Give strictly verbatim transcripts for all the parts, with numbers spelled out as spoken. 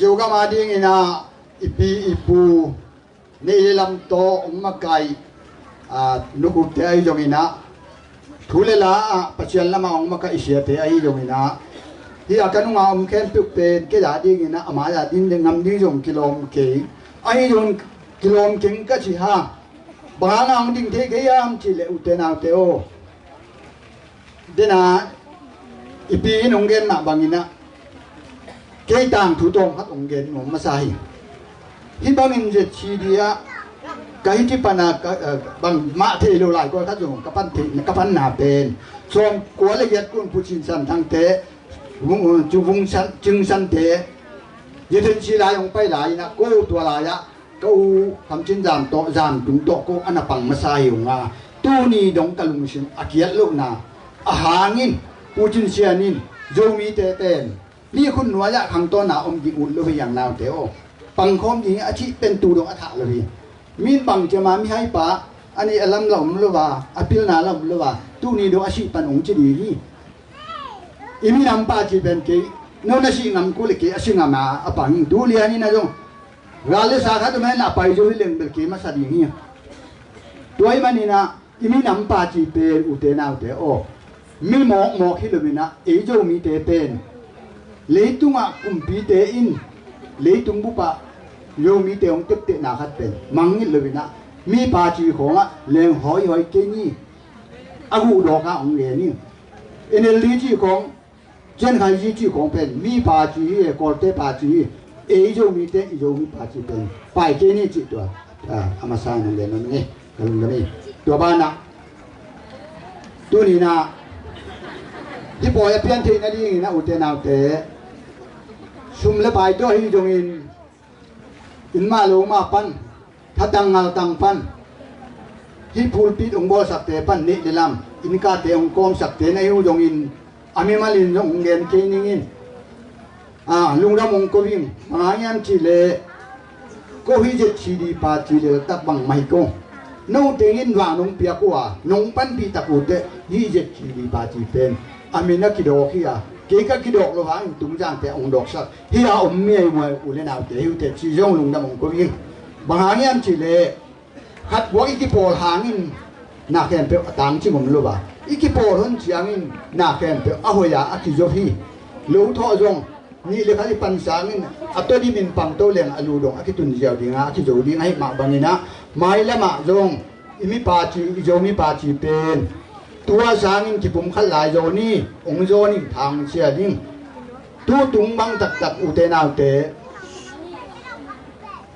Zogam a dingin ah i pi i pu, neih le lam tawh hong makaih, aa, nukhupte ahi zongin ah, thu le la ah Pasian lamah hong makaih siate ahi zongin ah, hih a ka nunga om khempeuh pen kei a dingin ah, a mai-ah ding ngam ding zong kilawm kei. Ahi zongin kilawm keng ka ci ha. Bang hanga hong ding thei kei hiam cih leh, ute naute aw, dena i pi in hong gen mah bangin ah, kei tangthu tawm khat hong gen nuam masa hi. Hih bangin Z C D ah ka hih ci pana ka, eh, bangmah thei lo lai, kua khat zong ka pan thei, ka panna pen sawmkua le giat kun Pu Cin San Thangte, Vung, Cu Vung San, Cing Sante, Z C D lai hong pai lai-in ah, ko tua lai-ah ka u Kham Cin Zam tawh, Zam Tung tawh ko a na pang masa hi ung a, tuni dong ka lungsim a kiat lohna a hangin, Pu Cin Sian in Zomite pen mi khut nuai-ah khangtawna om ding ut lo hi, a naute aw. Pangkhawm ding a cih pen tu dong a thah lo hi. Min bang ciama mihaipa a neih a lam la om lo a, a pilna la om lo a, tuni dong a sih pan ung ci ding hi. I minam paci pen kei, no na sih ngam kul le kei a si ngam a, a pang hi. Tu lian in a zong gal le sa khat om hen a pai zo hi leng bel kei masa ding hi. Tua ahih manin ah i minam paci pen, ute naute aw, mi mawkmawk hi loin ah, ei Zomite pen leitungah kumpite in leitung bupah Zomite hong teptehna khat pen mangngilh loin ah, mi paci khawngah leng hawihawih kei ni, a guh dawkah hong gen hi. N L D cih khawng, Cian Khai Zi cih khawng pen mi paci hi, Kawlte paci hi. Ei Zomite i Zomi paci pen pai kei ni cih tua, ah, a masa in hong gen nuam ing e, ka lungdam hi. Tua banah tuni-in ah hih pawi a pian theih nadingin ah, ute naute, sum le pai tawh ahi zongin, inn mah lo mah pan, thatang ngaltang pan, hih pulpit hong bawlsakte pan, neih le lam, innkate hong kawmsakte na hi uh zongin, a mimalin zong hong gen kei ning in, ah, lungdam hong ko ing. Bang hang hiam cih leh, ko hih Z C D paci leltak bangmah hi ko. No teng in vang nong piak uh a, nong panpih tak uh teh, hih Z C D paci pen a min a kidawk hi a, kei ka kidawk lo hangin Tungzangte hong dawksak hi a, om mi a hi muai, u le naute hi uh teh ci zong lungdam hong ko ing. Bang hang hiam cih leh, khat guak i kipawl hangin na khempeuh a tangcing om lo a, i kipawl hun ciangin na khempeuh a hoih a, a kizo hi. Lo thawh zong nih le khat i pan sangin a tawh dimin pangto leng a lu dong a kitun ziau ding a, a kizo ding ahih mah bangin ah, mailam ah zong i mi paci, i Zomi paci pen tua sangin kipumkhat lai zaw ni, hong zaw ning, tha hong sia ding. Tu tung bang taktak, ute naute,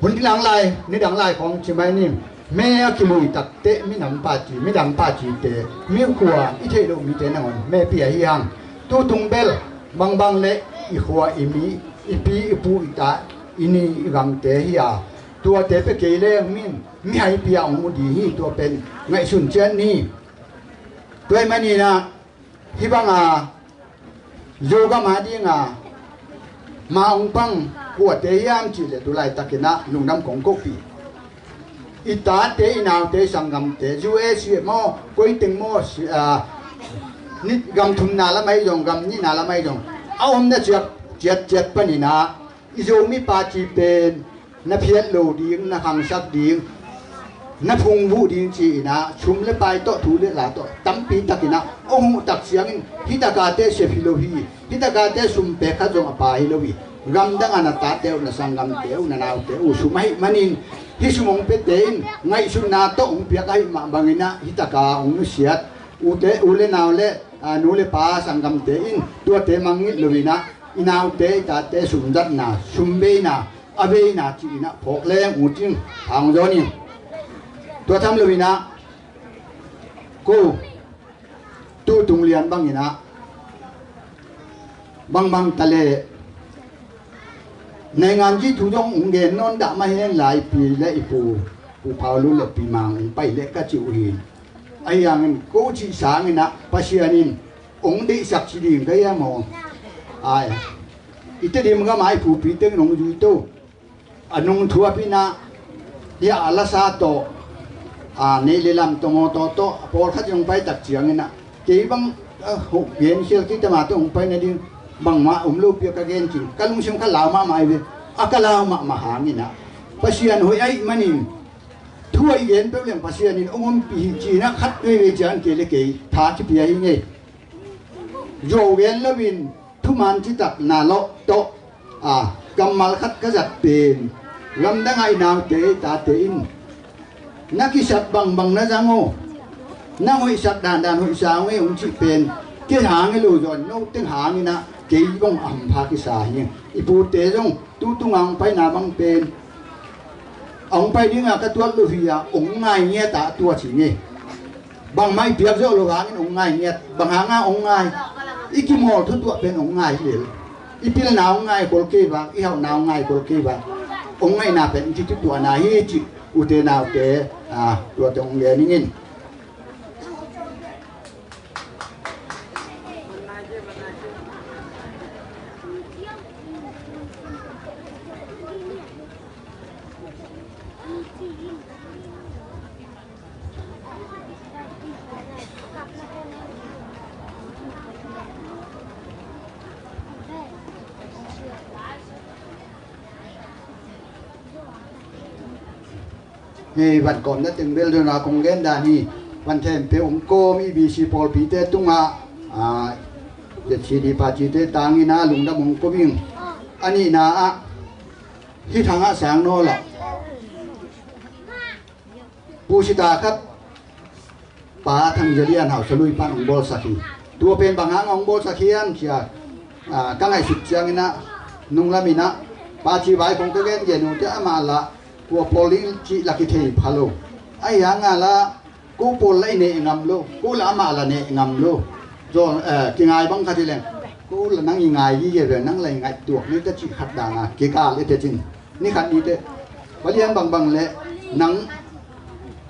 hun nidang lai, nidang lai khawng ci mai ni, me a kilui tak teh minam paci, midang pacite, mi khua i theih loh mite nangawn me pia hi hang. Tu tung bel bangbang le i khua, i mi, i pi, i pu, i ta, i ni, i gamte hi a, tuate pia kei leng min mihaipi a hong mu ding hi. Tua pen ngaihsun ciat ni. Tua ahih manin ah, hih banga Zogam a dinga ma hong pang kuate hiam cih leh, tu laitakin ah lungdam kong kohpih. I tate, i naute, i sanggamte, U S A maw, koi teng maw, si-, ah, ni gam thumna lam ahi zong, gam nihna lam ahi zong, a omna ciat, ciat, ciat panin ah, i Zomi paci pen na phiat lo ding, na khangsak ding, na phungvuh ding ci-in ah, sum le pai tawh, thu le la tawh, tampi takin ah hong huh tak ciangin, hih taka teh sep hi lo hi, hih taka teh sum pek khat zong a pha hi lo hi. Gamdang a na tate uh, na sanggamte uh, na naute uh sum ahih manin, hih sum hong piate in ngaihsutna tawh hong piak ahih mah bangin ah, hih taka hong nusiat ute, u le nau le, ah, nu le pa, sanggamte in tuate mangngilh loin ah, i naute, i tate sum zatna, sum veina, a veina ci-in ah phawk leng uh cing, hang zaw ni. Tua tham loin ah, ko, tu tung lian bangin ah, bangbang ta leh, naingan ci thu zong hong gen nawn dah mah hen la, i pi le i pu, Pu Phau Lun le Pi Mang hong pai leh ka ci uh hi. Ahi hangin ko cih sangin ah, Pasian in hong deihsak ci ding ka hiam aw? Ai, i Tedim gam a i phupi teng in hong zui to. A nungthuap in ah, hih a lasa tawh, a neih le lam tawh, mawtaw tawh, a pawlkhat in hong pai tak ciangin ah, kei bang, a, hong gen khial kei, tama tawh hong pai nading bangmah om lo pi a ka gen cin, ka lungsim kha lau mahmah hi ve. a ka lau mahmah hangin ah, Pasian hoih ahih manin thu a i gen peuh leng Pasian in hong ompih hi ci-in ah khat veivei ciang kei le kei tha kipia hi ngei. Zuau gen loin thuman citak na lawh tawh, a, kammal khat ka zat pen, lamdang ah i naute i tate in na kisap bangbang na zang aw, na hoihsak dandan hoihsa aw ngei hong cih pen, kei hang hi lo zaw, no teng hangin ah kei zong a hampha kisa hi. I pute zong tu tunga hong paina bang pen a hong pai dinga ka tuat lo hi a, hong ngai ngiat a tua ci ngei. Bangmah i piak zawh lo hangin hong ngai ngiat. Bang hanga hong ngai? I kimawl thutuah pen hong ngai lel. I pilna hong ngai kol kei vak, i hauhna hong ngai kol kei vak. Hong ngaihna pen i kithutuahna hi cih ute naute, a, tuate hong gen ning in. Hei, van kawm na teng bel dona kong gen dan hi. Van them pe hong kawm i B C pawlpite tungah, a, Z C D party te tangin a lungdam hong ko ing. A nihna ah hih thangah sang nawl ah Pu Sita khat Pa Thang Za Lian Hausa Lui pan hong bawlsak hi. Tua pen bang hang hong bawlsak hiam cia, a, ka ngaihsut ciangin ah nunglam in ah Pa Ci Vai kong ka gengen uh te amah lah kua pawl ding cih lah kithei pha lo. Ahi hang a lah ko pawl lah i neh ngam lo, ko lah amah lah neh ngam lo. Zaw, eh, kingai bang khat hi leng ko lah nang i ngai gige ve, nang lah i ngaih tuak ni ta cih khat dang a kikal i te cin. Ni khat ni te, va lian bangbang le nang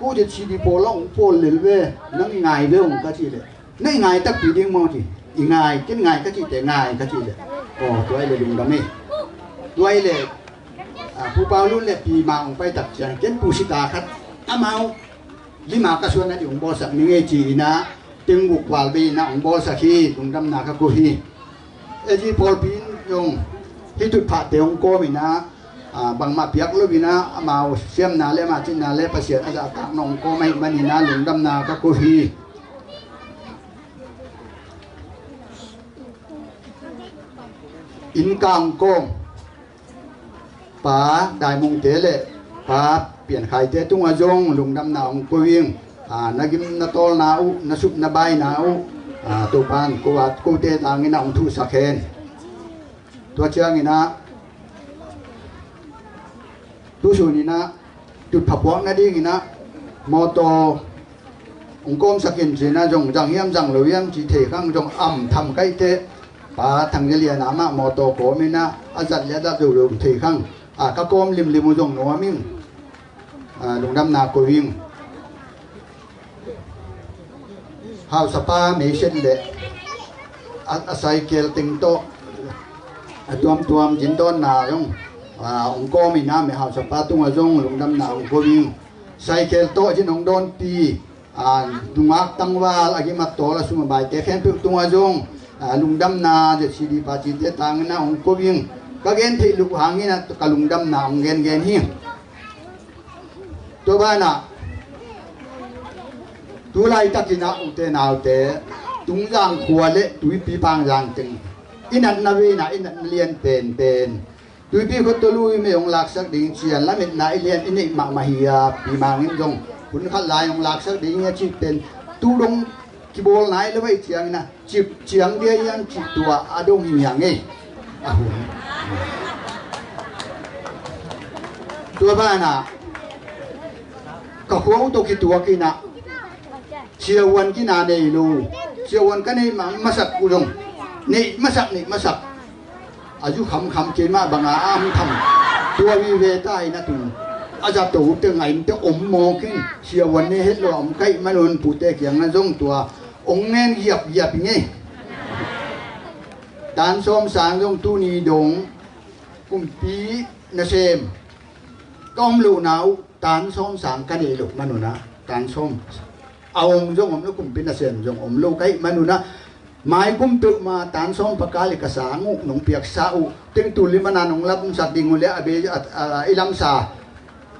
ko Z C D pawl ah hong pawl lel ve, nang i ngai ve hong ka cih le, na i ngai takpi ding maw ci. I ngai, ken ngai ka cih te ngai ka cih le, aw, tua i le lungdam e. Tua i le, a, Pu Pau Lun le Pi Mang hong pai tak ciang ken Pu Sita khat amau lima ka suan a ding hong bawlsak ning ei ci-in ah teng guk val bei in ah hong bawlsak hi. Lungdamna ka ko hi. A G pawlpi in zong hih tutphahte hong kawm in ah, a, bangmah piak lo in ah amau siamna le amah cihna le Pasian a zahtakna hong kawm ahih manin ah lungdamna ka ko hi. Inn ka hong kawm Pa Daimungte le Pa Piankhaite tungah zong lungdamna hong ko ing. A, na gim na tawlna uh, na sup na baina uh, a, Topan ko a, kote tangin ah hong thuhsak hen. Tua ciangin ah tu sun in ah tutphah puak nadingin ah mawtaw hong kawmsak in ci-in ah zong zang hiam zang lo hiam cih thei khang zong am tham kaihte Pa Thang Za Lian amah mawtaw kawm in ah a zat le a zat zo lo thei khang, a, ka kawm limlim uh zong nuam ing. A, lungdamna ko ing. Hausapa Meiset le a, a cycle teng tawh a tuamtuam zindawnna zong, a, hong kawm in ah me hausapa tungah zong lungdamna hong ko ing. Cycle tawh zin hong dawnpi, a, nungak tangval a gimat tawl a sum a baite khempeuh tungah zong, a, lungdamna Z C D party te tangin ah hong ko ing. Ka gen theih loh hangin ah ka lungdamna hong gengen hi. Tua banah tu laitakin ah ute naute, Tungzang khua le Tuipi Pangzang teng i natna vei in ah i natna lian penpen Tuipi khua tawh lui mei hong laksak ding cian lametna i lian i neih mahmah hi a, Pi Mang in zong hun khat lai hong laksak ding a cih pen tu dong kibawl nai lo ahih ciangin ah cip ciang dia hiam cih tua a dong hi niang ei. A hun tua banah ka khua uh tawh kituak in ah ciahuan kina nei lo, ciahuan ka neih ma- masak uh zong neih masak neih masak a zu khamkham keimah banga a hamtham tua vive ta in a tun a zato teng a innte om mawk in ciahuan nei het lo a om kaih manun pute kiangah zong tua ong ngen giapgiap i ngei. Tan sawm sang zong tuni dong kumpi nasem ka om lohna uh tan sawm sang ka neih loh manun ah tan sawm a om zong om lo, kumpi nasem zong om lo kaih manun ah Mai kum peuhmah tan sawm pakal i ka sang uh nong piaksa uh, teng tul li mana nong lamsak ding uh le a bei a, a, i lamsa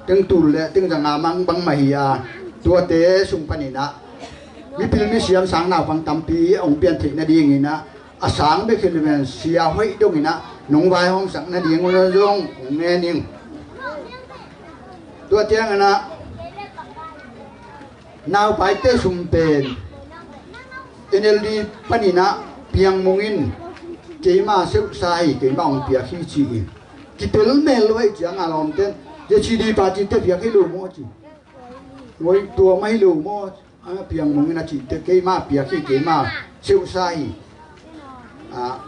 teng tul le teng zanga mang bangmah hi a, tuate sung paninah mipil misiam sang naupang tampi a hong pian theih nadinginah a sang bek hi limen sia hoih donginah nong vaihawmsak nading uh zong hong ngen ing. Tua cianginah naupaite sum pen N L D paninah Piang Mung in keima seuhsa hi, keima hong piak hi ci-in kitel mel lo hi cianga lawmten J C D party te piak hi lo maw ci. Tua mah hi lo maw? A Piang Mung in a cihte keima piak hi, keima seuhsa hi. A,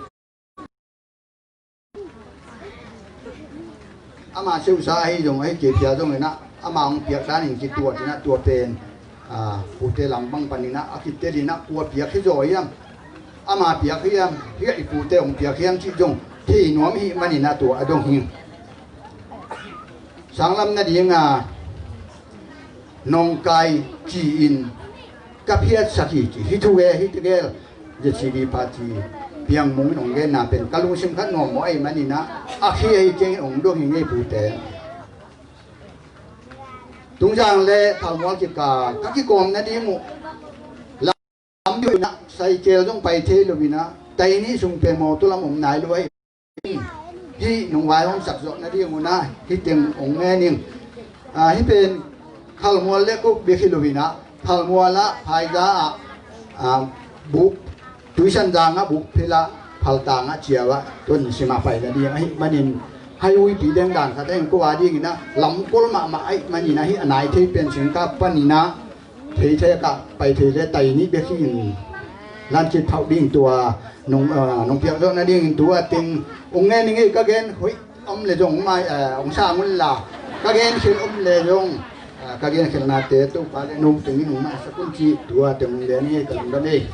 ama seuhsa ahi zong ahi kei pia zonginah ama hong piak danin kituat inah tua pen, a, pute lam bang paninah a kitelinah kua piak hi zaw hiam? Ama piak hiam? Hi a i pute hong piak hiam cih zong thei nuam hi maninah tua a dong hi. Sanglam nadinga nong kai ci-in ka phiatsak hi ci. Hi thu gel, hi thu gel. J C D party Piang Mung in hong genna pen ka lungsim khat nuam maw ahi maninah a khi ahi keng hong dong hi ngei pute. Tungzang le Phalmual kikal ka kikawm nading uh lam deuh inah saikel zong pai thei lo inah tai nih sung pen mawtaw lam om nai lo ahi. Hih nong vaihawmsak zawh nading unah hih teng hong ngen ing. A, hih pen Phalmual le Kuk bek hi lo inah Phalmual ah phaiza ah, a, buk tuisan zangah buk philah phaltangah ciauah tun simah pai nading ahih manin hai uipi dengdan khat ahi ko a dinginah lamkol mahmah ahih maninah hih a nai thei pen singkap paninah thei thei ka pai thei le tai nih bek hi in lan cit phauh ding tua nong, a, nong piak zawh nadingin tua teng hong ngen ing ei. Ka gen hoih om le zong mai, a, hong sang un la ka gen khel om le zong, a, ka gen khelnate Topa le no tengin hong maisak un ci tua teng hong gen ing ei ka lungdam ei.